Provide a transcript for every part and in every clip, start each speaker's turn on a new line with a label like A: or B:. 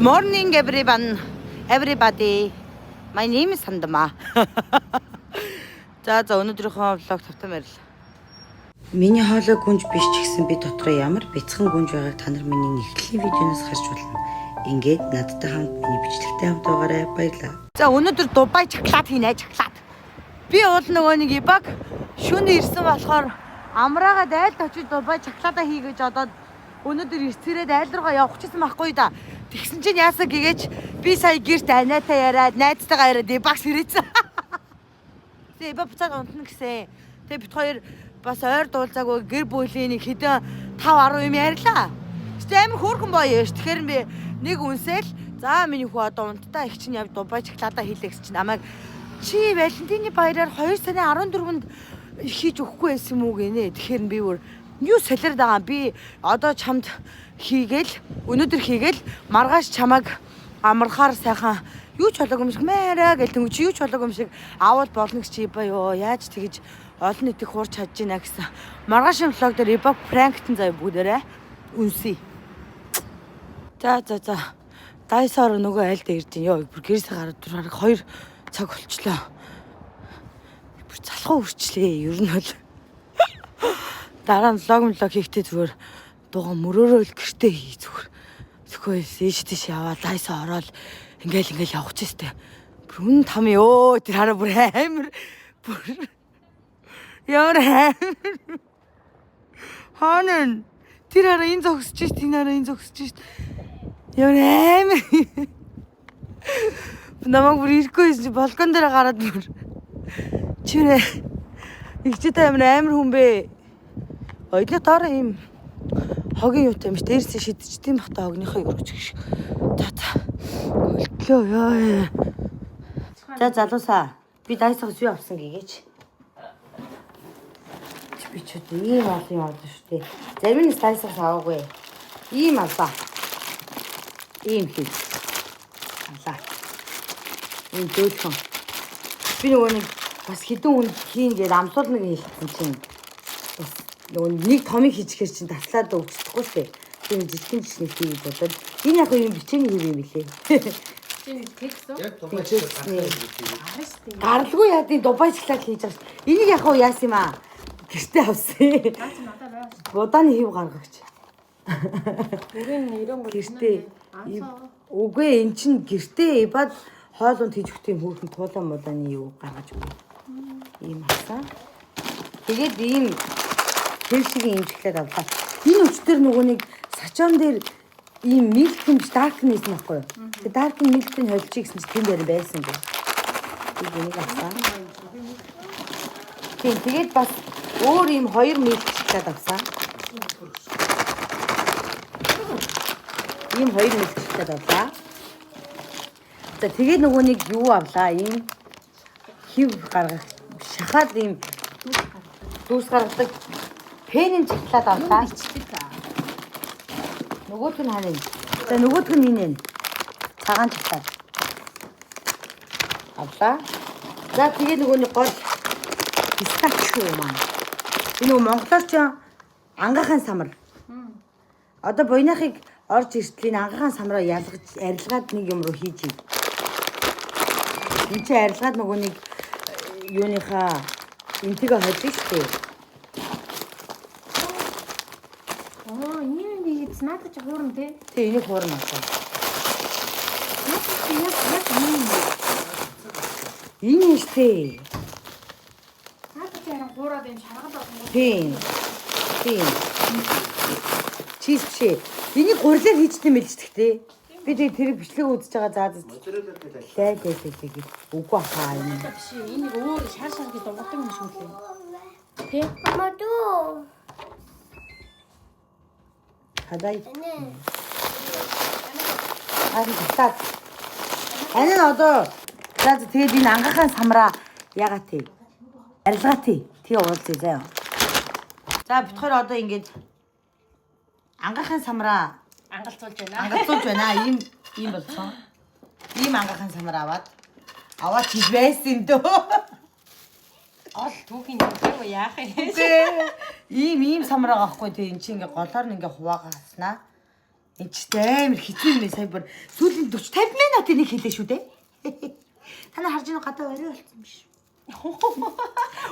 A: Morning, everyone, everybody. My name is Сандама. За за, өнөөдрийнхөө vlog тавтан морил.
B: Миний хоолой гүнж биш ч гэсэн би дотроо ямар бяцхан гүнж байгааг та нар миний эхлэлийн видеоноос харж болно. Ингээд надтай хамт миний бичлэгтэй хамт байгаарай. Баярлалаа.
A: За, өнөөдөр Дубай шоколад хийнэ, шоколад. Би бол нөгөө нэг Ибаг шөнө ирсэн болохоор амраагаад айлд очиж Дубай шоколадаа хий гэж одоод өнөөдөр ирцээрээд айл руугаа явах гэсэн байхгүй да. Тэгсэн чинь яасан гэгээч, би сая гэрт анаатай яриад, найзтайгаа яриад Ибагс ирээсэн. Тэгээ Иба буцаад унтна гэсэн. Тэгээ бид хоёр бас ойр дуулзаагүй гэр бүлийн нэг хэдэн 5 10 юм ярьлаа. Гэтэ амар хөөрхөн боё ш. Тэгэхээр би нэг үнсэл, за, миний хүү одоо унтдаа, их чинь яв Дубай шоколадаа хийлээ гэсэн чинь намайг чи Валентины баяраар 2 сарын 14-нд хийж өгөхгүй байсан юм уу гинэ. Тэгэхээр би бүр юу солиорд байгаа, би одоо чамд хийгээл, өнөөдөр хийгээл, маргааш чамайг амархаар сайхан юу ч болоогүй юм шиг мээрэ гэл тэнгуү чи юу ч болоогүй юм шиг авал болно гэж чи Иба ёо яаж тэгэж олон нийтийг хуурч чадж гинэ гэсэн. Маргаашийн vlog дээр Иба prank тэн заяа, бүгдээрээ үнсье. За за за. Дайсаар нөгөө айлд ирж байна. Йоо, бүр гэрээсээ гараад бүр бараг 2 цаг болчлоо. Бүр залхуу үрчлээ ер нь бол. Дараа нь vlog хийхдээ зүгээр дууга мөрөөрөө л гэртээ хий зүгээр. Зөвхөн ийш тийш яваад Дайсаа ороод ингээл ингээл явах ч өстэй. Бүр үн там ёо, тэр хараа, бүр амар, бүр ямар амар. Хаана тэр хараа, энэ зогсож шít, энэ хараа, энэ зогсож шít. Ямар амар. Намайг бүр ирэхгүй байсан чи балкон дээр гараад бүр чи нэ ихчтэй амар амар хүн бэ. Ойдны доор ийм хогийн юутай юм ш. Дээрээс шидчихдэм бах та хогныхоо өргөж гэх шиг. За за. Хөлтлөө ёо. За залуусаа, би Дайсагаас юу авсан гэгээч. Би ч одоо ийм олон юм авсан шүү дээ. Зарим нь Дайсагаас аваагүй. Ийм авлаа. Ийм хий. Авлаа. Ийм зөөлхөн. Би нөгөө нэг бас хідэн хүнд хийн гээд амсуулна гэж хэлсэн чинь бас нөгөө нэг томыг хийчихэр чинь таслаад өгчихгүй шүү дээ. Тийм жижигэн жижигэн хий гэж бодоод энэ яг юм бичээний хэв юм билээ.
C: Чи текст үү?
D: Яг Дубай шоколад гарах
C: Арна шүү дээ.
A: Гарлгүй яа, Дубай шоколад хийж байгаа шүү. Энийг яг уу яасан юм аа? Гэртээ авсан.
C: Наа чи надад байгаа шүү.
A: Будааны хэв гаргагч.
C: Бүрийн 93.
A: Гэртээ. Үгүй, эн чин гэртээ ибад хоолунд хийж өгөх юм хөөрхөн туулаа муулааны юу гаргаж өгье. Ийм авсан. Тэгээд ийм тэр шиг ийм шоколад авлаа. Энэ өчтөр нөгөө нэг сачоон дээр ийм milk юм биш, dark нээсэн байхгүй юу? Тэгээ dark milk-ийг холчих гэсэн чинь тэнд дээр байсан гэх. Тэгээд энийг авсан. Тийм, тэгээд бас өөр ийм хоёр milk шоколад авсан. Ийм хоёр milk шоколад авлаа. За, тэгээд нөгөө нэг юу авлаа? Ийм хэв гаргах шахаад ийм дүүс гаргадаг пенин шоколад авлаа.
C: Бичдэг.
A: Нөгөөх нь харин. За, нөгөөх нь энэ. Цагаан шоколад. Авлаа. За, тэгээ нөгөө нэг гол pistachio маань. Энэ нөгөө монголоор ч ангахын самар. Одоо буйнахыг орж иртэл энэ ангахын самраа ялгаж арилгаад нэг юм руу хийж ий. Энд чи арилгаад нөгөө нэг юуныхаа энтэйгээ холдсон шүү дээ.
C: Аа, ийм нэг надад чи хуурна те.
A: Тэг, энийг хуурна авсан.
C: Надад чи яг яг ийм.
A: Энэ юм шүү дээ.
C: Надад чи харин хуураад энэ шаргал болно.
A: Тийм. Тийм. Cheese биш ээ. Энийг гурилаар хийжсэн юм байл ч тэгтээ. Би тэгээ тэр бичлэг үзэж байгаа, заа заа.
D: Моцарелла дээр
A: Лай лай лай лай гэж. Үгүй хаа юм.
C: Надад биш ээ. Энийг өөр шар шар гэж дугуулдаг юм шиг үлээ. Тэ?
E: Мама дуу.
A: Хадай.
E: Нэ.
A: Аа, татаад. Энэ нь одоо за за, тэгээд энэ ангахын самраа ягаа тий. Арилгаа тий. Тий, уулзъя заяа. За, бид хоёр одоо ингэж ангахын самраа
C: Ангалзуулж байна.
A: ангалзуулж байна. Ийм ийм болсон. Ийм ангахын самар аваад аваад хийж байсан юм дөө.
C: Гол түүхийн юм уу, яах юм?
A: Үгүй. Ийм ийм самар байгаа байхгүй тий. Эн чинь ингээ голоор нь ингээ хуваагаснаа. Энд ч амар хэцүү юм байна сая бүр сүүлийн 40 50 минут энийг хийлээ шүү дээ. Та нар харж байгаа гадаа орой болсон биш.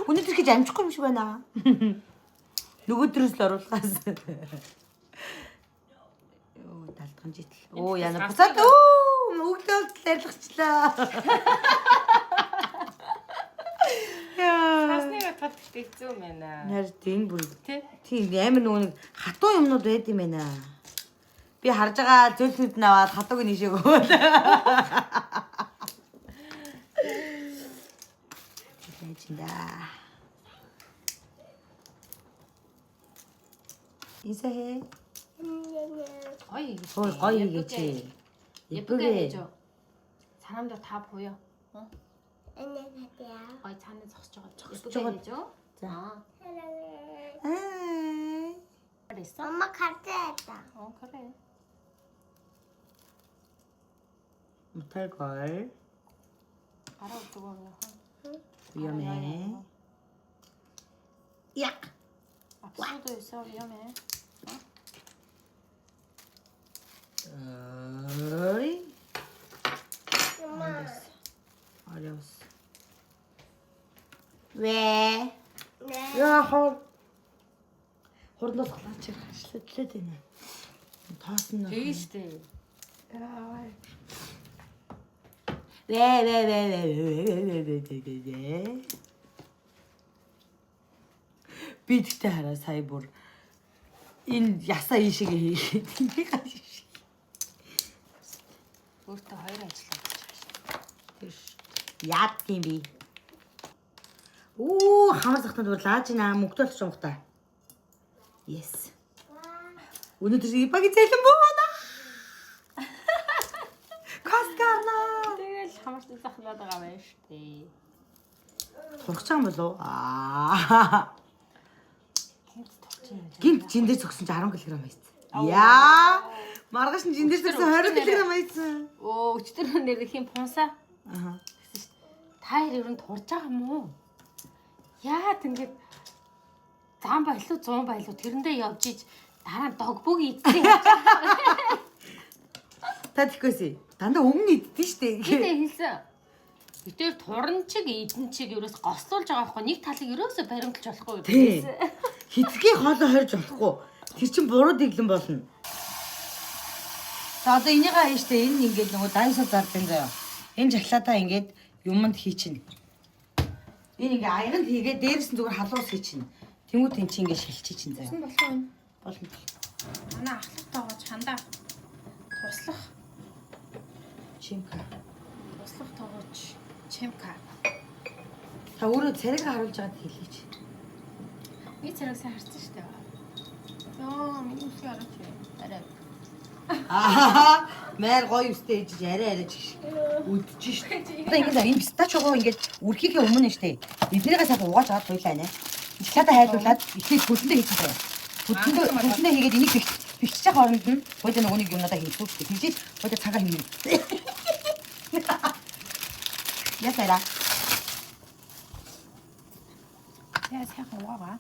A: Өнөөдөр хийж амжихгүй юм шиг байна. Нөгөөдрөөс л оруулахаас. Йоо талдхан житл. Оо яна буцаад өө өглөө болтол арилгачлаа. Яа.
C: Цаасны батгад хэцүү юм байна.
A: Нэр тийм бүр
C: Тэ?
A: тийм амар нөгөө нэг хатуу юмнууд байд юм байна. Би харж байгаа зөөлхнүүд нь аваад хатууг нь ийшээ өгөөл. Яаж юм да. Инсахэ.
C: Гоё хийгээч.
A: Хөөе гоё хийгээч.
C: 예쁘게 해줘. 사람들 다 보여. 응?
E: 안녕하세요.
C: 거의 차는 зогсож байгаа.
A: зогсож
C: 예쁘게
A: байгаа.
C: 해줘.
A: За.
C: 아.
E: 사랑해.
A: Аа.
C: 그랬어?
E: 엄마 감사했다.
C: 어, 그래.
A: 못할 걸.
C: 알아 뜨거워.
A: 위험해. 야.
C: 압수도 있어 위험해.
A: 어이.
E: 엄마.
A: 어려웠어. 왜?
E: 네.
A: Яа хор. Хурднаас халаач хашлаад байна. Тоосон нь.
C: Тэгээ штэ.
A: Вэ вэ вэ вэ вэ вэ вэ вэ вэ вэ. Би тэгтээ хараа сая бүр энэ ясаа ийшээгээ хийгээд энийг ийшээ.
C: Өөртөө хоёр ажиллаа гэж байна штэ.
A: Тэр шүү. Яад юм би. Үу хамар захтанд бүр лааж наа мөнгөтэй болчих юм та. Yes. Өнөөдөр Ибагийн зэлэн бууна. Каскана.
C: Тэгэл хамарсан захлаад байгаа байна штэ.
A: Турах юм болов уу? Аа.
C: Гинт турч юм.
A: Гинт жин дээр зогсон чи 10 кг хайцсан. Яа. Маргааш нь жин дээр зогсон 20 кг хайцсан.
C: Өө өчтөр нэр их юм пунсаа
A: Аа.
C: гэсэн штэ. Та хоёр ер нь турж байгаа юм уу? Яад ингээд зам байлуу 100 байлуу тэрэндээ явж иж дараа нь дог бүг идсэн юм.
A: Та тэгэхгүйс. Дандаа өмнө иддэн штэ.
C: Гэтэ хэлсэн. Битээр туран чиг идэн чиг ерөөс гослуулж байгаа байхгүй нэг талыг ерөөсө баримталж болохгүй
A: Тий.
C: гэсэн.
A: Хитрхи хоолой хорж болохгүй. Тэр чин буруу дэглэн болно. За одоо энийгээ хаяа штэ энэ ингээд нөгөө дайсо зардаг заяа. Энэ жахлаатаа ингээд юмд хийчихнэ. Энэ ингээ аяганд хийгээд дээрээс нь зүгээр халуус хийчихнэ. Тэнгүүд эн чинь ингээ шилжиж чинь заяа.
C: Болох юм.
A: Болно.
C: Манай ахлах тоогооч хандаа туслах
A: Чимка.
C: туслах тоогооч чимка.
A: Та өөрөө царайгаа харуулж байгаад хэлээч.
C: Би царайг сайн харсан шүү дээ. Йоо, миний үсэг араач. Арай.
A: Аа, мээр гоё өстэй ижиж арай арай чиш. Үдэж штэ. Одоо ингэ энэ пистачого ингээд үрхийнхээ өмнө штэ. Эднийгээ сайхан угааж аваад туйлаа нэ. Шоколад хайдуулаад эхлээд хөлөндөө хийчих заяа. Хөлөндөө хийгээд энийг бэлтчих хооронд нь хойд нөгөө нэг юмнуудаа хийх үү. Тэгжиж хойд цагаа хэмнэ. Ясара.
C: Яа сайхан угаагаа.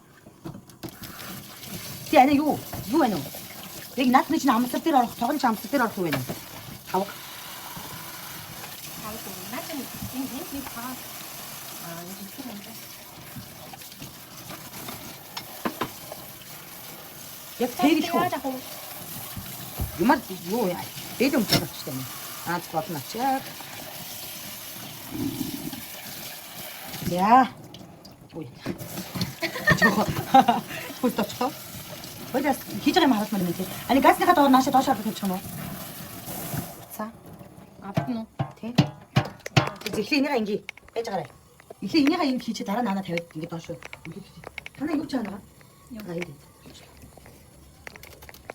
A: Тий ана юу? Юу байна уу? Яг наадны чинь амсар дээр орох, тогон чинь амсар дээр орох юу байна? Тавг.
C: Тавд уу. Наа чинь энэ энэ нэг таа. Аа, энэ жижиг юм байна.
A: Яг тэр их үү? Юмар юу яа? Дээд өмчөөр болчихтой юм. Аа болно ачаа. За. Ой. Жохо. Хөлт очихоо. Хоёлаас хийж байгаа юм харуулмаар юм тий. Ани газныхаа доор наашаа доош оруулах юм уу? За.
C: Авдна уу?
A: Тий. Эхлээ энийгээ ингээ байж байгаарай. Эхлээ энийгээ ингэ хийчээ дараа наанаа тавиад ингээ доош үлээ хийчээ. Танаа юу ч байгаа? Аа энэ.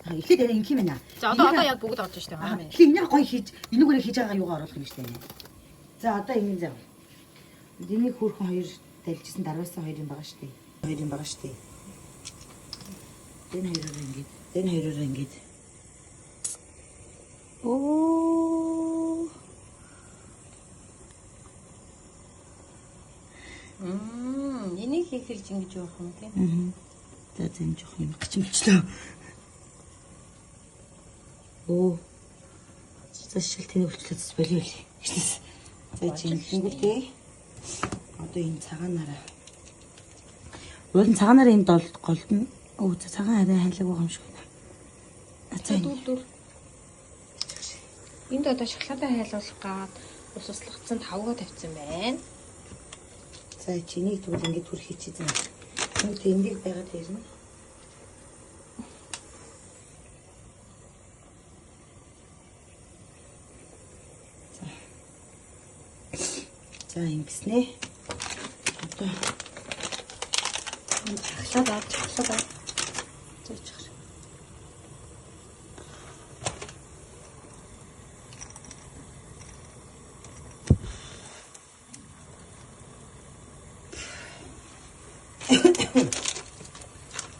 A: Аа эхлээд арай ингэ юм байна.
C: За одоо яг бүгд орж штэ.
A: Аа, Тэгэхээр энийг гоё хийж, энүүгээрээ хийж байгаа юугаа оруулах юм штэ. За одоо ингэ зав. Энийг хөөрхөн хоёр далжсэн дарваасан хоёр юм байгаа штэ. Хоёр юм байгаа штэ. Энэ хоёроор ингэж, энэ хоёроор ингэж. Оо.
C: Энийг хийхэлж ингэж явах юм тий.
A: Аа. За зэн жоох юм гिचмэлчлээ.
B: Өө. За шил тэнийг өвчлөөс болио л. Ишлээс. За чи ингэнгүүтээ. Одоо энэ цагаанаараа. Уул нь цагаанаараа энэ дол голд нь. Өө за цагаан арай хайлаагүй юм шиг байна. А за
F: Дүр дүр. Энд одоо шоколадаа хайлуулах гад ус услагдсан тавгаа тавьсан байна.
B: За чинийг тэгвэл ингэж хүрх хийчихье заа. Нүд эндийг байгаад ирнэ. За. За ингэснэ. Одоо энэ чахлаад ав, чахлаад ав. За чахлаа.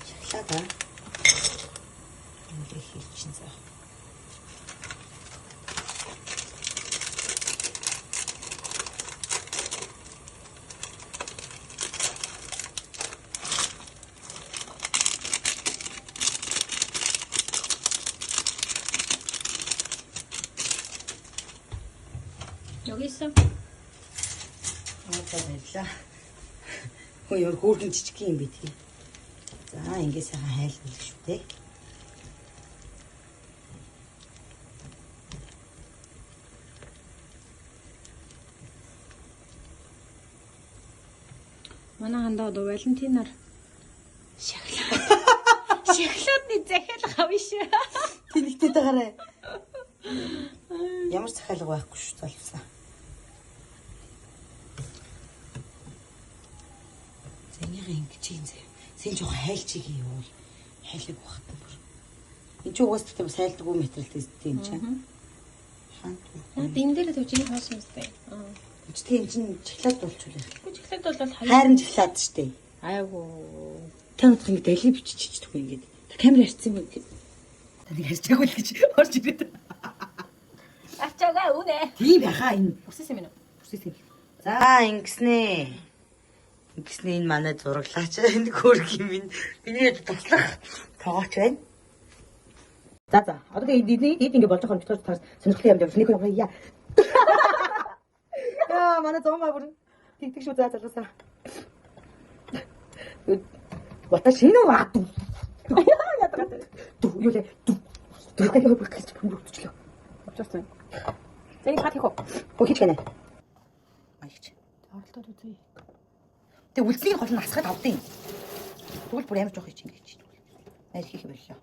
B: Чахлаад аа. Ингэ хийчин за.
F: 여기 있어.
B: Аа за баярлаа. Хөө ямар хөөрхөн жижиг юм бэ тий. За ингэ сайхан хайлуулах шүү дээ.
F: Манай хандаа одоо Валентинаар шоколад. Шоколадны захиалга авна шүү.
B: Тэнэгтэй тагараа. Ямар захиалга байхгүй шүү залвсан. За энийг ингэж юм зэ. Сэн жоохон хайлчиг юм уу? Хайлаг багт бүр. Энд чи угаас тэгтээ бас хайлдаггүй материал тийм юм чинь. Хаан
F: Наад энэ дээр тавьж ийн хоосон юм сте. Аа.
B: түр. Тийм чинь чиглаад болчихвол.
F: Үгүй шоколад бол хоёр.
B: Хайрын чиглаад штэ.
F: Айгуу.
B: Та нутх ингэ дали биччихдэг ингээд. Та камер харьцсан юм бэ? Та нэг харьцаагүй л гэж орж ирээд.
F: Ачаага үнэ.
B: Тийм байхаа энэ
F: Үсээс юм уу?
B: Үсээс юм. За ингэснэ. Ингэснэ энэ манай зураглаач энэ хөөрх юм энэ. Миний туслах тоогооч байна. За за. Одоо тэгээ эдний эд ингэ болж байгаа юм битгий таас сонирхолтой юм явж нэг хоёр яа. Яа манай зомба бүр тэгдэг шүү за залуусаа. Ваташи но ва. Ту юу лээ. Ту. Ту гэх бүр гэж хөнгөвчлөө.
F: Авчирсан. За энэ хат хийх үү?
B: Хөө хийж гэнэ. Маягч.
F: Оролдоод үзье.
B: Тэг үлдснийг гол нь асгаад авдیں۔ Тэгвэл бүр амар жоох хийж ингэж чи тэгвэл. Аль хийх боллоо.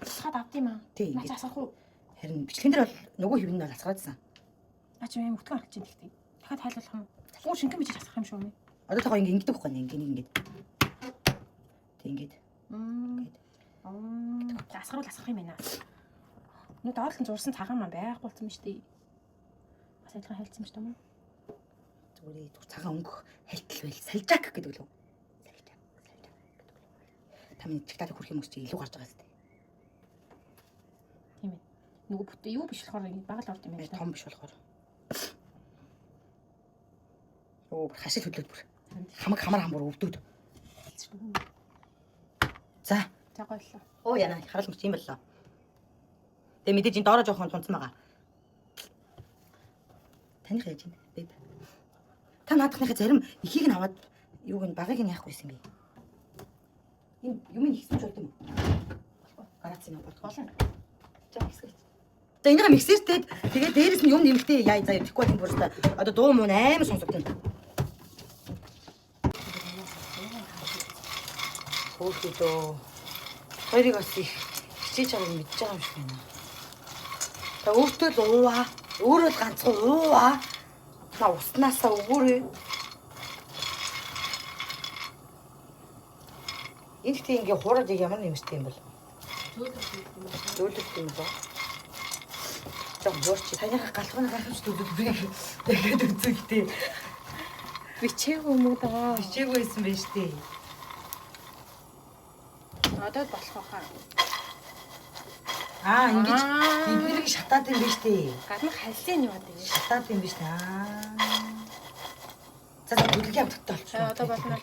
F: Асгаад авд юм аа.
B: Тий,
F: Наач
B: ингэж.
F: асгах уу?
B: Харин бичлэгэн дээр бол нөгөө хэвэн нь бол асгаадсан.
F: Наач юм өтгөн харагдаж байна тэгтээ. Дахиад хайлуулах юм. Гүр шингэн бичиж асгах юм шүү мэ.
B: Одоо тагоо ингэ ингэдэг байхгүй ингэ нэг ингэ. Тэг ингэж.
F: Мм. Аа. Асгаруул асгах юм байна. Нүү доотлон зурсан цагаан маань байхгүй болсон юм шүү дээ. Бас адилхан хайлтсан юм шүү дээ.
B: Зүгээр зүгээр цагаан өнгөх хальтал байл. Салжак гэдэг лөө. Салжак. Салжак гэдэг лөө. Та миний чигталыг хүрх юм өсч илүү гарч байгаа зү.
F: Тийм ээ. Нөгөө бүтээ юу биш болохоор ингэ баг л орд юм байна.
B: Том биш болохоор. Оо бүр хашил хөдлөөд бүр. Хамаг хамар хам бүр өвдөд. За.
F: За гоёлоо.
B: Оо яна харал мөч юм боллоо. Тэгээ мэдээж энэ доороо жоохон тунцсан байгаа. Таних яаж юм бэ? Та наадахныхаа зарим ихийг нь аваад юуг нь багыг нь яахгүйсэн юм бэ? Энэ юм ихсэн ч болд юм уу? Гарац юм болох.
F: Болно.
B: За ихсгэлт. За энийгээ миксертэй тэгээ дээрэс нь юм нэмэлтээ яа заяа тэгэхгүй бол энэ бүр одоо дуу муу амар сонсогдсон. Хөөхөдөө. Хоёрыг бас их хичээж байгааг мэдж байгаа юм шиг байна. Та өөртөө л ууа. Өөрөө л ганцхан ууа. Та уснаасаа өгөөрэй. Энэ гэхдээ ингээ хуураад яг ямар нэмэртэй юм бол? Зөөлөх юм бол. За хуурч. Саяныхаа галхууны гайхамш дүүдэг би дахиад үзүүлдэг.
F: Бичээгүй юм уу даа.
B: Хичээгүй байсан байж тээ.
F: Одоо л болох байхаа.
B: Аа ингэж эднэрийг шатаад юм биш үү?
F: Гадна халсын юу гэдэг юм.
B: Шатаад юм биш үү? Аа. За за бүлгийн амттай болчихсон.
F: За, одоо болно.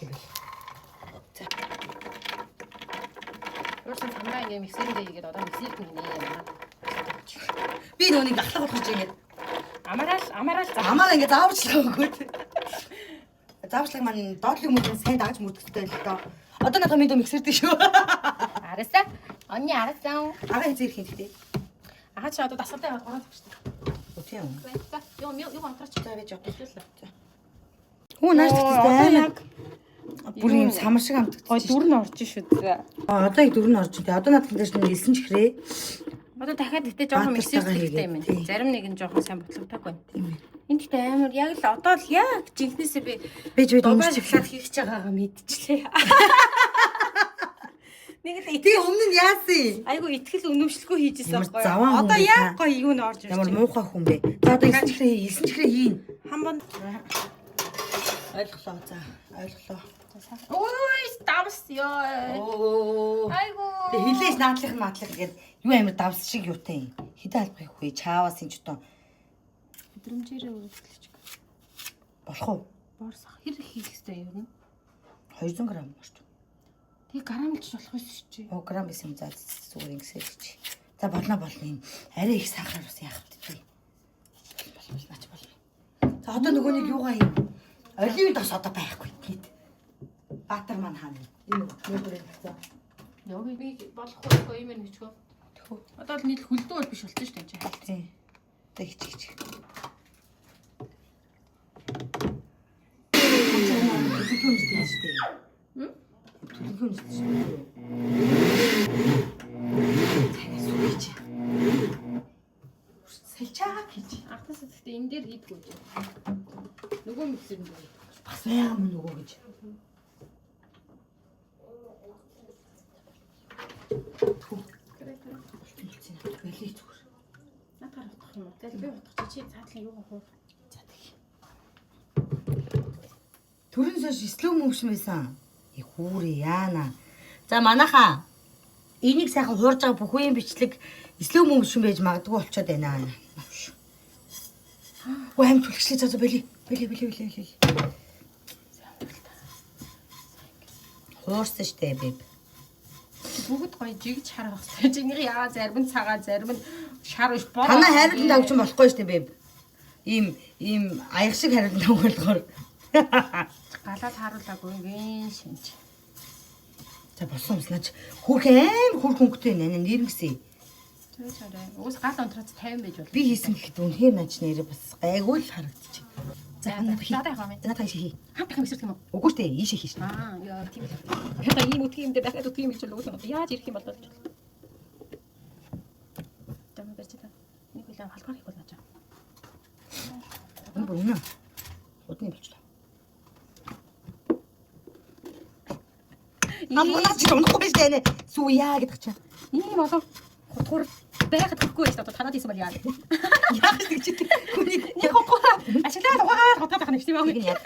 F: Уурсан самраа ингэ миксерэндээ хийгээд одоо миксерт нь гинэ.
B: Би нөгөө нэг ахлах болох чинь ингээд
F: Амараал амараал за.
B: амаар ингээд зааварчлаа өгөөд. Зааварчлаг маань доотлын хүмүүс сайн дагаж мөрдөхтэй л доо. Одоо надад минь миксердэг шүү.
C: Арасаа. Онны арасаа.
B: Агаа хэзээ ирэх юм гэдэг.
F: Аа чи одоо дасгалтай яваад 3 цаг шүү дээ.
B: Үгүй тийм.
C: За, юу юу онтрооч.
B: За байж одоо. Хүү нааш тэгтээ яг бүр юм самар шиг амтагдчих.
F: Гой дүр нь орж шүү дээ.
B: Аа, одоо яг дүр нь орж ирдээ. Одоо надад дээр чинь элсэн чихрээ.
C: Одоо дахиад гэтээ жоохон
B: Баатартайгаа
C: миксер хэрэгтэй юм
B: хийгээд, тий.
C: байна. Зарим нэг нь жоохон сайн ботлогдоогүй байна.
B: Тийм ээ.
C: Энд гэтээ амар яг л одоо л яг жинхнээсээ би
B: Бэж бэж
C: Дубай
B: өмсч
C: шоколад хийх гэж байгаагаа мэдчихлээ. Нэг л
B: Тэгээ өмнө нь яасан юм?
C: айгу итгэл үнэмшлгүй хийжсэн
B: Ямар
C: байхгүй юу?
B: заваан хүн
C: Одоо
B: бэ
C: яг
B: та?
C: гоё юу н орж ирж
B: Ямар
C: байна.
B: муухай хүн бэ? За одоо элсэн чихрээ хий, элсэн чихрээ хийн.
C: Хамбан.
B: Ойлголоо. За, ойлголоо.
F: Ой, давс ёо.
B: Оо.
F: Айгу.
B: Тэгээ хилээж наадлах нь мадлах гээд юу амир давс шиг юутай юм. Хідэн албах вэ? Чаавас энэ ч одоо
F: Мэдрэмжээрээ үйлчлэж.
B: болох уу?
F: Борсох хэр хийх ёстой юм?
B: 200 г орч.
F: Тэг грамлж болох юм чи.
B: Оо грамм байсан юм за зүгээр ингэсэй гэж. За болно болно юм. Арай их сахар бас яах вэ? Болно наач болно. За одоо нөгөө нэг юугаа юм. Оливын тос одоо байхгүй гээд. Баатар маань хаана? Энэ үү? За.
F: Йоо би болох үгүй юм нэг чөө. Одоо л нийл хөлдөө бол биш болсон шүү дээ энэ чинь.
B: Тийм. Тэг хич хич. Төлөвлөгөө үнэтэй шүү дээ. Төлөвлөгөө үнэтэй шүү дээ. Цайнаа сүгэж. Сэлчаа гэж.
F: Анхнаасаа гэхдээ энэ дээр хийдгүү чи. Нөгөө миксер нь дээр.
B: Бас байгаа юм нөгөө гэж. Түх. Бэлий зүгээр.
F: Наадгаар утгах юм уу? Тэгэл би утгах чи цаатлын юугаа хуу.
B: За тэг. Төрөн сошь slow motion байсан. Их хүүрээ яана. За манайхаа энийг сайхан хуурж байгаа бүх үеийн бичлэг slow motion байж магадгүй болчиход байна. Өө аим түлхшлээ за за били. Били били били били. Хуурсан штэ биб.
F: Бүгд гоё жигж харах хэрэгтэй. Жинхэнэ яа зарим нь цагаан, зарим нь шар биш бор.
B: Танаа хайруулан тавьчих болохгүй штэ биб. Ийм ийм аяг шиг хайруулан тавих болохоор.
F: Галаад харуулаагүй гин шинж.
B: За болсон юмснаач хөрх аим хөрх хөнгөтэй нэ нэрмгсээ.
F: Зөө чарай. Угс гал унтраац 50 байж болно.
B: Би хийсэн гэхэд үнэхээр наач нэрээ бас гайгүй л харагдчих. За надад хий.
F: Надад яах юм бэ?
B: Надад хий.
F: Хамт дахин миксер гэх юм уу?
B: Үгүй шүү дээ, ийшээ хий шүү.
F: Аа, яа тийм л. Одоо ийм үтгий юм дээр дахиад үтгий юм гэж бол үгүй юм. Яаж ирэх юм бол гэж. Дамаа барьж та. Нэг үйл халбаар хийх бол наачаа.
B: Энэ бүр үнэ. Удны болчлоо. Нам наач чи унахгүй биш дээ. Сүү яа гэдэг чинь.
F: Ийм олон хутгуур байхад хөхгүй байж одоо танаад хийсэн бол яа.
B: Яах вэ гэж чи. Хүний
F: Нэг хутгуур ашиглаад угаагаад хутгаад байх нэг тийм
B: Тэг
F: ээ.
B: нь яад.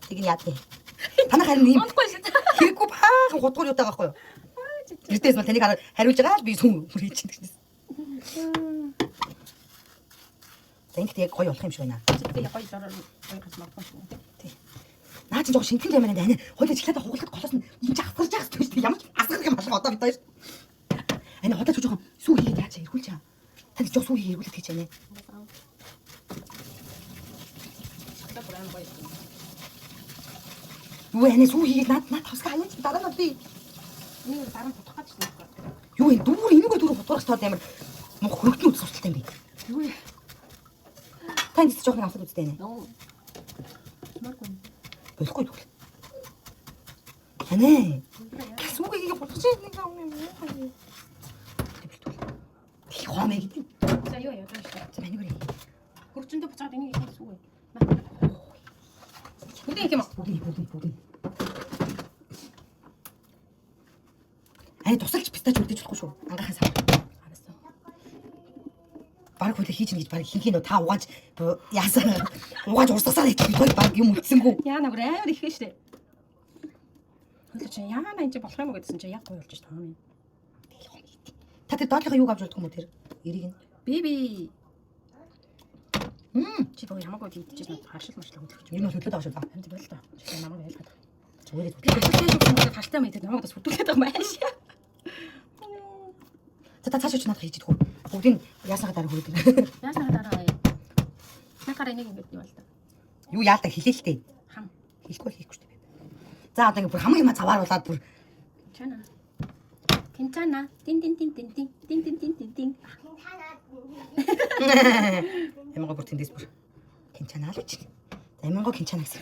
B: Тэг нь яад. Танах харин ийм
F: Унахгүй шээ.
B: хэрэггүй баахан хутгуур юутай байгаа байхгүй юу? Гэртээс бол таныг хариулж байгаа л би сүү хүрээ чинь гэсэн. За ингэхдээ яг гоё болох юм шиг байна.
F: Тэгээ гоё зороор гоё гарч магадгүй шүү.
B: Тий. Наа чи жоо шинхэн камеранд ань хойлоо чиглээд хугалахад голоос нь энэ чи асгарч яах хэрэгтэй шүү дээ. Ямар ч асгарах юм алга одоо бид хоёр. Ань хотлоо жоохон сүү хийгээд яач эргүүлж чаа. Танд жоо сүү хийгээд эргүүлэх гэж байна.
F: Шоколад бүр амар гоё.
B: Юу ань сүү хийгээд над над хавсгаа хаяач дараа нь би
F: Нэг дараа нь тутах гэж байна.
B: юу энэ дүүр энэгээ дүүр хутгуурах тоод амар мух хөрөгдөн үс сурталтай юм би.
F: Юу вэ?
B: Та энэ жоохон амсаад үзтэй байна.
F: Нөө. Моргүй.
B: Болохгүй тэгвэл. Анэ. Сүүгээ хийгээ хутгах чинь нэг юм юм. Тэг хоомэ гэдэг.
F: За юу яа даа шүү.
B: За манайг өрөө.
F: Хөрчөндөө буцаад энийг хийх зүг үү? Бүгд их юм уу?
B: Бүгд бүгд бүгд. Ай тусалж пистач үлдээж болохгүй шүү. Ангаахын сав.
F: Харасан.
B: Бараг хүлээ хийж гин гэж бараг хинхээ нөө та угааж яасаа угааж урсгасаар идэх гоё бараг юм үлдсэнгүү.
F: Яана бүр амар их штэ. Хойлоо чи яана энэ чи болох юм уу гэдсэн чи яг гоё болж штэ юм.
B: Та тэр доотлохоо юуг авч болдох юм уу тэр? Эрийг нь.
F: Биби.
B: Мм.
F: Чи бүр ямаагүй идчихэж надад харшил маршил хөдлөх
B: Ер нь бол хөдлөд байгаа шүү.
F: юм. Харин болтой. Чи намайг байлгаад.
B: Зүгээр
F: Би хөдөлгөөн шиг хүмүүс хартай мэдээд намайг бас сүрдүүлээд байгаа юм ааш.
B: За та цааш очиж надад хийж идэх үү? Бүгдийг яасныхаа дараа хүрээд.
F: Яасныхаа дараа. Накаар энийг ингэж юу бол та.
B: Юу яалта хилээлтэй.
F: Хам.
B: Хэлэхгүй бол хийхгүй шүү дээ. За одоо ингэ бүр хамгийн юм цавааруулаад бүр
F: Чана. Кэнчана. Дин дин дин дин дин дин дин дин дин дин.
B: Ямгаа бүр тэндээс бүр кинчана л гэж. За ямгаа кинчана гэсэн.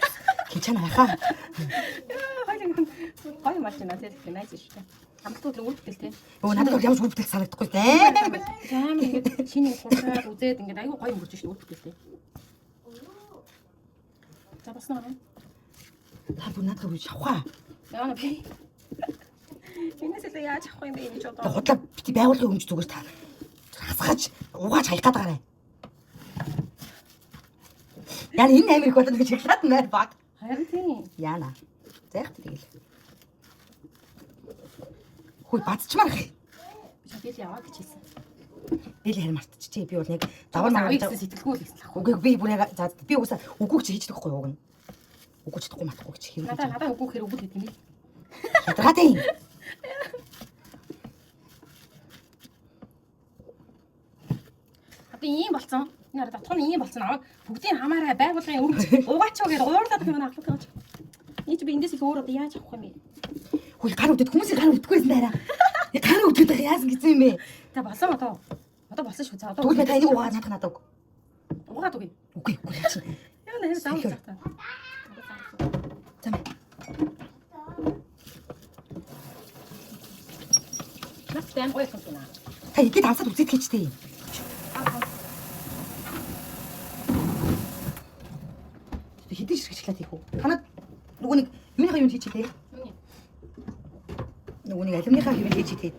B: Кинчана байхаа.
F: Хоёул гоё марч байна тийм их найз шүү дээ. Амлалтууд л үр бүтэл тийм.
B: Өө надад бол ямар ч үр бүтэл санагдахгүй дээ.
F: Амар ингээд шинэ хурцаад үзээд ингээд айгүй гоё өнгөрч шүү дээ үр бүтэл тийм. За болсон уу?
B: Та бүр надад үгүй шавхаа.
F: Яа би. Энэс илүү яаж авах юм бэ энэ ч
B: Та
F: одоо.
B: худлаа бити байгууллагын өмч зүгээр та хасгаж угааж хаях гээд байгаарай. Яна энэ Америк болоод гэж шоколад нэр баг.
F: Харин тийм.
B: Яна. За яах вэ тэгэл. Хүй бацчмаар их.
F: Би ч бэл яваа гэж хэлсэн.
B: Би л харин мартчихжээ. Би бол яг давар
F: Давар
B: маргаа
F: гэсэн сэтгэлгүй л гэсэн лах.
B: Үгүй би бүр яг за би уусаа үгүй чи хийж чадахгүй уг нь. Үгүй чадахгүй матахгүй гэж хэрэг.
F: Надаа надаа үгүй хэрэг үгүй гэдэг юм.
B: Ядаргаатай юм.
F: Одоо ийм болцсон. Энэ арай дотгон ийм болцсон. Намайг бүгдийг хамаарай байгууллагын өмч угаачуу гэж уурлаад юм ахлах гэж. Энэ чи би эндээс их өөр одоо яаж авах юм бэ?
B: Хүй гар өвдөд хүмүүсийн гар өвдөхгүй байсан даараа. Яг гар өвдөд байгаа яасан гэсэн юм бэ?
F: За болсон одоо. Одоо болсон шүү. За одоо.
B: Тэгвэл би та энийг угаад чадах надад үг.
F: Угаад үгүй.
B: Үгүй үгүй яа чи.
F: Яа нэр даваа цагтаа.
B: За мэ.
F: Наац аим гоё юм байна.
B: Та игээд амсаад үзээд хийчтэй. Хэдэн ширхэг шоколад хийх үү? Танад нөгөө нэг юуныхаа юунд хийчихээ те?
F: Юуны?
B: Нөгөө нэг алюминыхаа юунд хийчихээ те?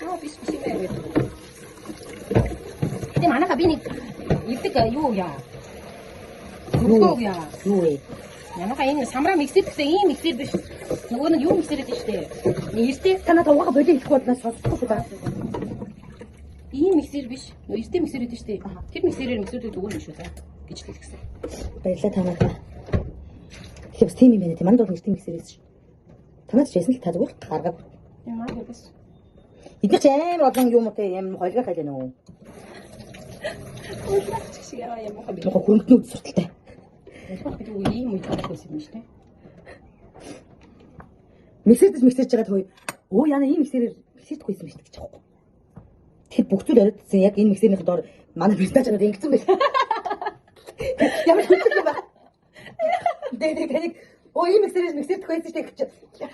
F: Яа биш биш юм ээ. Гэтэ манайха би нэг ирдэг юу яа. Нүгөө яа.
B: Юу вэ?
F: Манайха энэ самраа миксер гэсэн ийм миксер биш. Нөгөө нэг юу миксер гэдэг шүү дээ. Нэг эртээ
B: Та надад угаага болио хийхгүй бол надад сонсохгүй шүү дээ.
F: ийм миксер биш. Нөгөө эртээ миксер гэдэг шүү дээ. Тэр миксерээр миксердэг зүгээр юм шүү за гэж л хэлсэн.
B: Баярлалаа та нараа. Тэгэхээр бас тийм юм байна тийм. Манайд бол нэг тийм миксер байсан шүү. Танад ч байсан л та зүгээр л гаргаагүй.
F: Энэ маань байсан.
B: Эдгээр чи амар олон юм уу те юм холиог хайлаа нөө.
F: Үлмэх шиг яа юм уу бэ?
B: Мохо хөрөнгөний үд сурталтай.
F: Үлмэх гэдэг үг ийм үед байсан юм шүү дээ.
B: Миксердэж миксерж байгаа төө. Өө яна ийм миксерээр миксердэггүй байсан биш гэж аахгүй. Тэр бүх зүйл оройтсон яг энэ миксерийн доор манай персонаж надад ингэсэн байл. Ямар хөтөл юм бэ? Дэ дэ таныг өө ийм миксерээр миксердэггүй байсан шүү дээ гэж.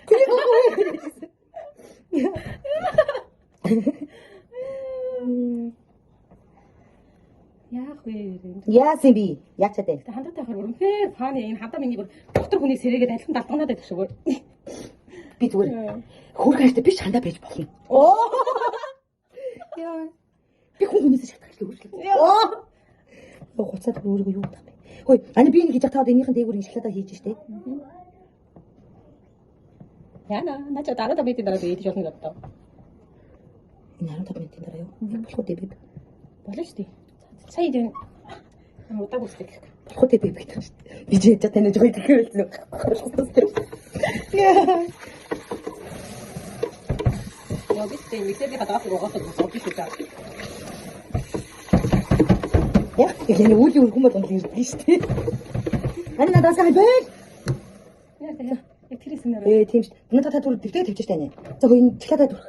B: Тэр үгүй.
F: Яах вэ?
B: Яасан би? Яа чадаа.
F: Тэ хандатай хахаар өрөмхөр фаны энэ хандаа миний бүр доктор хүний сэрээгээд адилхан далдганаад байдаг шиг.
B: Би зүгээр хөөх хайртай биш хандаа байж болно. Оо. Яа. Би хүн хүнээс шалтгаалж өөрчлөлт. Оо. Йоо хуцаад бүр өөрийгөө юу гэдэг бэ? Хөөе, ани би нэг хийж та одоо энийхэн дээгүүр ингэ шоколадаа хийж штэ.
F: Яна, наа чи дараа та бидийн дараа би идэж болно гэдэг.
B: Энэ 15 минутын дараа юу? Болох уу дээ би?
F: Болно шүү дээ. Сая энэ удааг үсдэг.
B: Болох уу дээ би гэдэг шүү дээ. Би чи яа тань жоо гэх юм бэ?
F: Яа би тэ миксерийн хадгалах угаасаа зовж шүү дээ.
B: Яг тэгэхээр үлийн үр хүмүүс болгон ирдэг шүү дээ. Ани надаас гай байл.
F: Яа тэ. Яг тэр хэсэг нэр.
B: Ээ тийм шүү. Надад та түр дэвтээ тавьчих тань. За хөө энэ шоколадаа түрх.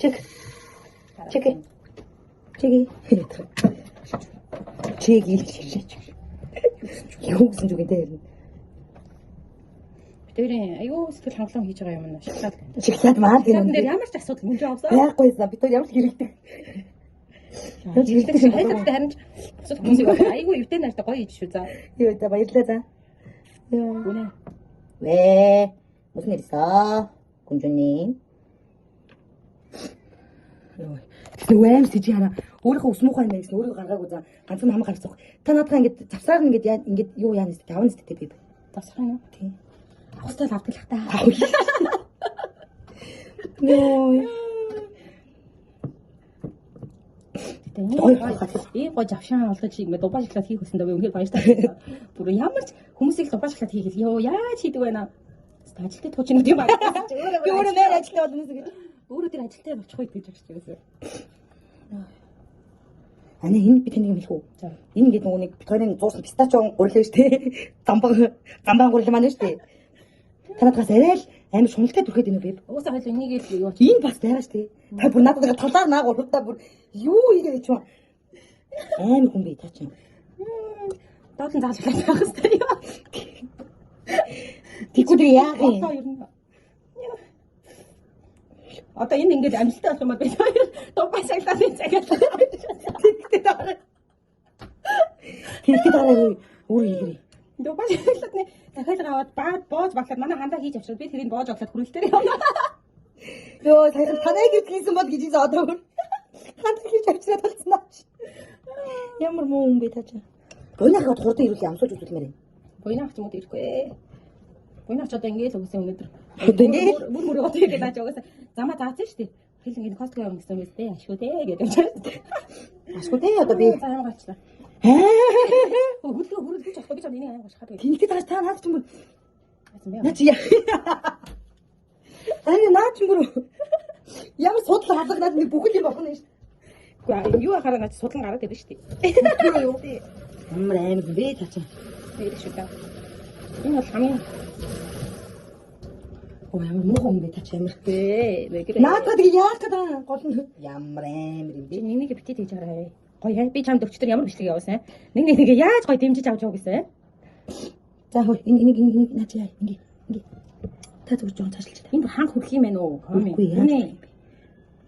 B: Чек. Чек. Чеги. Чеги. Юу гэсэн үг юм те.
F: Битэрийн аюу сэтгэл хангалуун хийж байгаа юм аа шоколад.
B: Шоколад маа
F: Шоколадн
B: тийм.
F: дээр ямар ч асуудал мөн жаавсан.
B: Байхгүйсэн. Би тэр ямар ч хэрэгдэг. Ямар ч хэрэгдэг шиг
F: Хайлттай харин ч бусад хүмүүсийг бол айгүй эвтэй нартай гоё хийж шүү за.
B: Юу за баярлалаа за. Йоо.
F: Үнэ.
B: 왜? 무슨 일 있어? 공주님. Тэгсэн үгүй аим сэжи хараа өөрийнхөө ус муухай юм байна гэсэн өөрийгөө гаргаагүй за ганцхан хамаг гарцах. Та наадхаа ингээд завсаар нь ингээд яа ингээд юу яана нэстэ авна нэстэ би.
F: Давсах юм уу?
B: Тийм.
F: Авах хэрэгтэй л авдаг л та.
B: Йоо.
F: Гэтэ ийм гоё ийм гоё завшаан олгож ингэ дубай шоколад хийх гэсэн даа би үнэхээр баяртай. Бүр ямар ч хүмүүсийг дубай шоколад хийх гэл ёо яаж хийдэг вэ наа. Ажилтай тууч юм тийм аа.
B: Би өөрөө нэр ажилтай болно гэж.
F: Өөрөө тэр ажилтай болчих уу гэж бодчих юмсан.
B: Ана энэ би танд юм хэлэх үү?
F: За.
B: Энэ ингээд нөгөө нэг бит хоёрын зуусан пистачио гурил шүү дээ. Замбан замбан гурил маань шүү дээ. Та надаас арай л амар шуналтай түрхэд байна уу биб?
F: Уусаа хоёул энийг л юу
B: Энэ бас байгаа шүү дээ. Та бүр надад ингээ талаар наа гурвтаа бүр юу хийгээ гэж юм. Амар хүн бий та чинь.
F: доотлон зааж шоколад байх хэрэгтэй юу?
B: Тэгвэл тэр яах юм?
F: Одоо ер нь Одоо энэ ингээд амжилттай болох юм бол бид хоёр дубай шоколадын цагаат.
B: Тэгтээ дараа. Тэгтээ дараа өөр хийгэрээ.
F: Дубай шоколадны захиалга аваад баад боож баглаад манай хандаа хийж авчираад би тэрийг боож оглоод хүрээлтээр явна.
B: Йоо саяхан танай гэрт хийсэн бол гэж ийсэн одоо бүр. Ханд хийж авчираад болсон наач. Ямар муу хүн бэ та чинь. Гонхоод хурдан ирүүл амсууж үзүүлмээр юм.
F: Буйнах ч юм уу ирэхгүй. Буйнах ч одоо ингээд л өгсөн өнөөдөр.
B: Одоо ингээд?
F: Мөр мөр одоо ингээд зааж угаасаа замаа заасан шүү дээ. Хэл ингээд Костко явна гэсэн юм дээ. Ашгүй дээ гэдэг юм чинь.
B: Ашгүй дээ одоо би.
F: За аим галчлаа. Хөлгөө хөрөлгөж болохгүй би ч энийг аим гашхаад байв.
B: Тэнхтэй тааш та наад чинь бүр
F: Яасан бэ?
B: наа чи яа. Таны наа чинь бүр ямар судлал халах наад нэг бүхэл юм болох нь шүү.
F: Үгүй юу ахаараа наа чи судлан гараад ирнэ шүү дээ.
B: Ямар амар юм бэ та чинь.
F: Ирэх шүү дээ. Энэ бол хамгийн
B: Оо ямар муу хүн бэ та чи ямар.
F: бэ. Мэгэр.
B: Наадаа тэгээ яах гэдэг аа гол нь ямар амар юм бэ.
F: Би нэг нэг битээ тэгж хараа. Гоё хэ. Би чамд өчтөр ямар бичлэг явуулсан. Нэг нэг нэгэ яаж гоё дэмжиж авч яваа гэсэн.
B: За хөө энэ энийг энийг энийг наа чи яа ингээ ингээ. Та зүгээр жоон цаашлж та.
F: Энэ бүр ханх хүрх юм байна уу?
B: Үгүй яаж хүрэх юм бэ?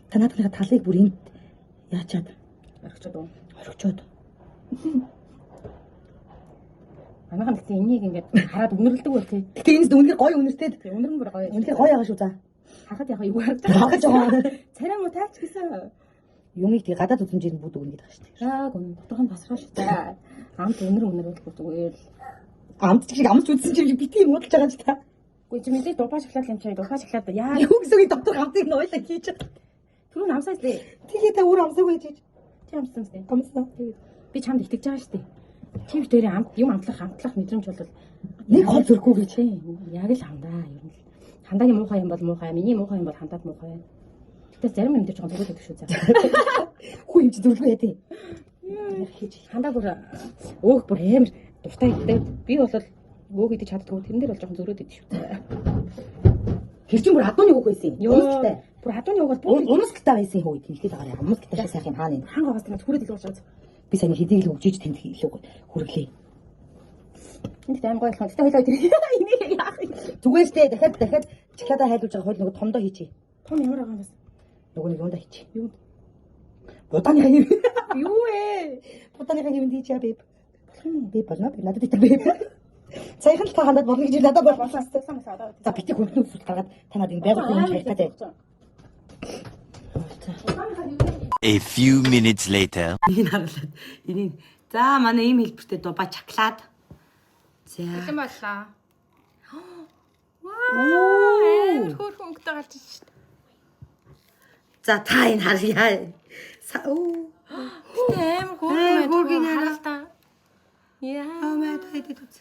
B: Та наадахныхаа талыг бүр энд яачаад
F: Орхичод уу?
B: орхичоод.
F: Манайхан гэхдээ энийг ингээд хараад үнэрлэдэг бол тий.
B: Гэтэ энэс үнэхээр гоё үнэртэй.
F: Үнэр нь бүр гоё.
B: Үнэхээр гоё байгаа шүү за.
F: Харахад яг юу харагдаж
B: Харахад жоо.
F: Царай муу таач гэсэн.
B: Юмыг тий гадаад үзмжээр нь бүгд өгнө гэдэг байгаа шүү дээ.
F: Яг үнэн доторх нь басраа шүү дээ. Амт үнэр үнэр бол зүгээр л.
B: Амт чиг амт үзсэн чиг бити юм удалж байгаа ч та.
F: Үгүй чи мэдээ дубай шоколад юм чи дубай шоколад яа.
B: Юу гэсэн үг доторх амтыг нь ойлаа хийж.
F: Түрүү нь амсаа лээ.
B: Тэгээ та өөр амсаагүй хийж.
F: Чи амссан зү.
B: Амсан.
F: Би чамд итгэж байгаа шүү дээ. Чи битэрийн амт юм амтлах амтлах мэдрэмж бол
B: Нэг хол зөрөхгүй гэж.
F: тий яг л хамдаа ер нь л. Хандаагийн муухай юм бол муухай, миний муухай юм бол хандаад муухай. Гэтэ зарим юм дээр жоохон зүрхээд байдаг шүү заа.
B: Хүү юм чи зүрлгүй яа тий. Хийж.
F: Хандаа бүр өөх бүр амар дуртай гэдэг. Би бол өөх идэж чаддгүй тэрэн дээр бол жоохон зөрөөд идэв шүү дээ.
B: Тэр чинь бүр адууны хүүх байсан юм. Унастай.
F: Бүр хадууны өөх бол бүр
B: Унастай байсан хүү тэнхтэй тагаар. Унастай шиг сайхан юм хаана юм.
F: ханга угаас тэр хүрээд илүү болж байгаа.
B: Би сайн хэдийг л өгчиж тэнд илүү хүрглээ.
F: Энд аим гоё болох. Гэтэ хоёлоо тэр энийг яах юм.
B: Зүгээр штэ дахиад дахиад чикада хайлуулж байгаа хойл нөгөө томдоо хийчихье.
F: Том ямар байгаа юм бас.
B: Нөгөө нэг юундаа хийчихье.
F: Юу?
B: Будааныхаа юм.
F: Юу вэ?
B: Будааныхаа юмд хийчихье бэб. Болох юм уу? Би болно. Би надад итэг бэб. Саяхан л та хандаад болно гэж надад болсон. За бити хөргөнөө сүлт гаргаад та надад энэ байгууллагын юм хайртай заяа.
D: A few minutes later.
A: Энийг харуулад. Энийг за манай ийм хэлбэртэй дубай чаклаад. За.
C: Бэлэн боллоо. Вау! Амар хөөрхөн өнгөтэй гарч ирж шít.
A: За та энэ харъя. Оо.
C: Гэтэ амар хөөрхөн
A: Амар хөөрхөн
C: байна.
A: байна.
C: Харалтаа. Яа.
A: Аа мэ та идэт үз.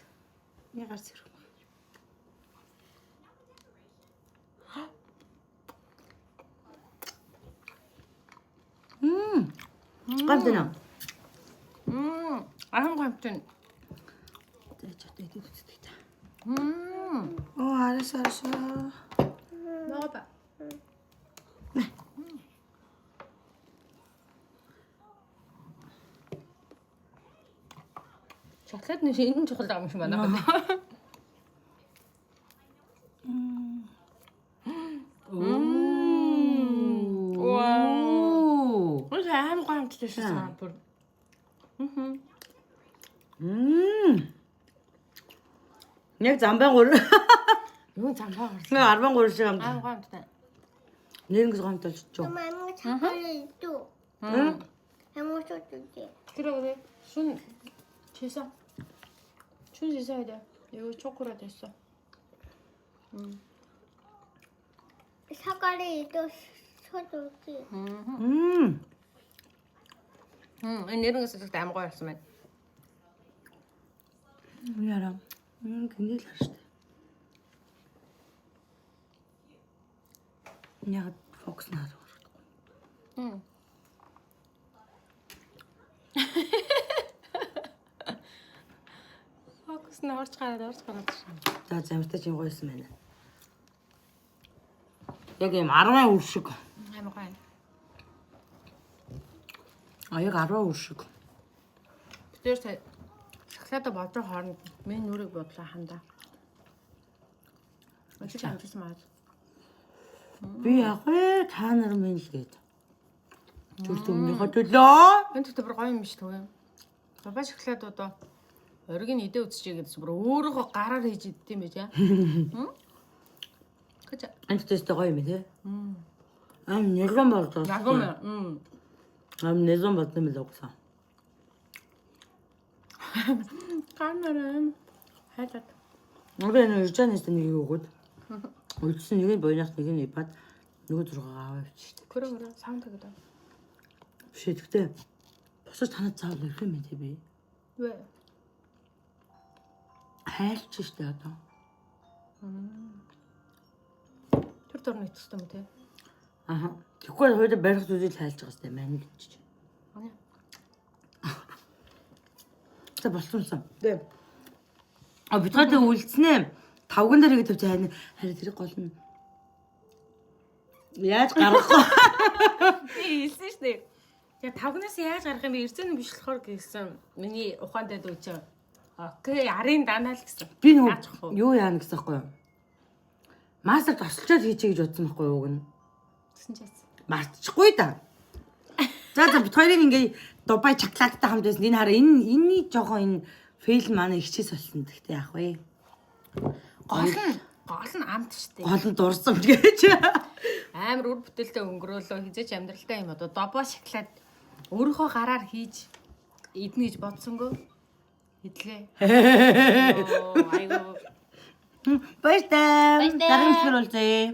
A: Нэг гарч ирэх. Мм. Гамтна.
C: Мм. Арам гамтын.
A: За ч одоо идэт үздэг та.
C: Мм.
A: Оо арас арас.
C: 먹어봐. Шоколад нь энэ чухал байгаа юм шиг байна.
A: Вау.
C: Үгүй амар гоё амттай шээ бүр.
A: Мм. Яг замбан гур.
C: Юу замбаа гур.
A: Нэг арван гур шиг амт.
C: Амар гоё амттай.
A: Нэрнгэс гомдолж чуу.
E: 엄마 아무 초콜릿 또. 아무 초콜릿.
C: 그래 그래. 순 씻어. 순 씻어야 돼. 이거 초콜릿 됐어.
E: 사과를 이도 쳐주지.
B: Мм.
C: Энэ нэрнгэс зүгт амар гоё болсон байна.
B: Яра. Гинэл харштай. Яг фокус наад.
C: Фокус нь орж гараад орж гараад шин.
B: За замартай чинь гоёсэн байна. Яг юм 10 үр шиг.
C: Амар гоё.
B: А яг 10 үр шиг.
C: Тэр сая шоколадо бодроо хооронд миний нүрийг бодлоо хандаа. Өчиг амжсан маа.
B: Би яг вэ та нар минь л гээд. Зүр өмнөхөө төлөө.
C: Энэ төтө бүр гоё юм биш үү? Дубай шоколад одоо оргийн идэ үзчихье гэдсэн бүр өөрөөхөө гараар хийж иддэм байж аа. Гэж
B: Энэ төстэй гоё юм тий. Ам нэлэн болдоо.
C: ягом м.
B: Ам нэлэн болдсон юм л угсаа.
C: Камера хайлаад.
B: Одоо энэ уржаанаас нэг өгөөд. Үлдсэн нэг нь буйнах нэг нь ипад нөгөө зургаа аваа явчих.
C: Көрө көрө саунд гэдэг.
B: Биш ээ тэгтээ. Босож танад заавал ирэх юм тий би.
C: Вэ.
B: Хайлч штэ одоо.
C: Тэр дурны төстэй юм те.
B: Аха. Тэгэхгүй бол хоёул барих зүйлийг хайлж байгаа штэ мань гэж.
C: Ана.
B: За болцсон. Тэ. А бид хоёр үлдснэ. Тавган дээр ингэ тавьчих харин харин тэр гол нь яаж гаргах вэ?
C: Би хэлсэн шүү дээ. Я тавгнаас яаж гарах юм бэ? Эрзэн биш болохоор гэсэн. Миний ухаан дайд үчи. Окей, арын данаа л гэсэн.
B: Би
C: Яаж авах
B: нөгөө
C: вэ?
B: юу яана гэсэн байхгүй юу? Мастер тосолчоод хийчихье гэж бодсон байхгүй юу уг нь.
C: Гэсэн ч яасан.
B: Мартчихгүй да. За за бид хоёрын ингээ Дубай шоколадтай хамт байсан. Энэ хараа энэ энэний жоохон энэ фейл манай ихчээс болсон. Гэхдээ яах вэ?
C: Гол нь гол нь амт шүү дээ.
B: Гол нь дурсан гэж.
C: Амар үр бүтээлтэй өнгөрөөлөө хизээч амьдралтай юм одоо добоо шоколад өөрийнхөө гараар хийж идэнэ гэж бодсонгүй. Идлээ. Йоо, айгуу.
B: Баяртай. Дараагийн бичлэгээр уулзъя.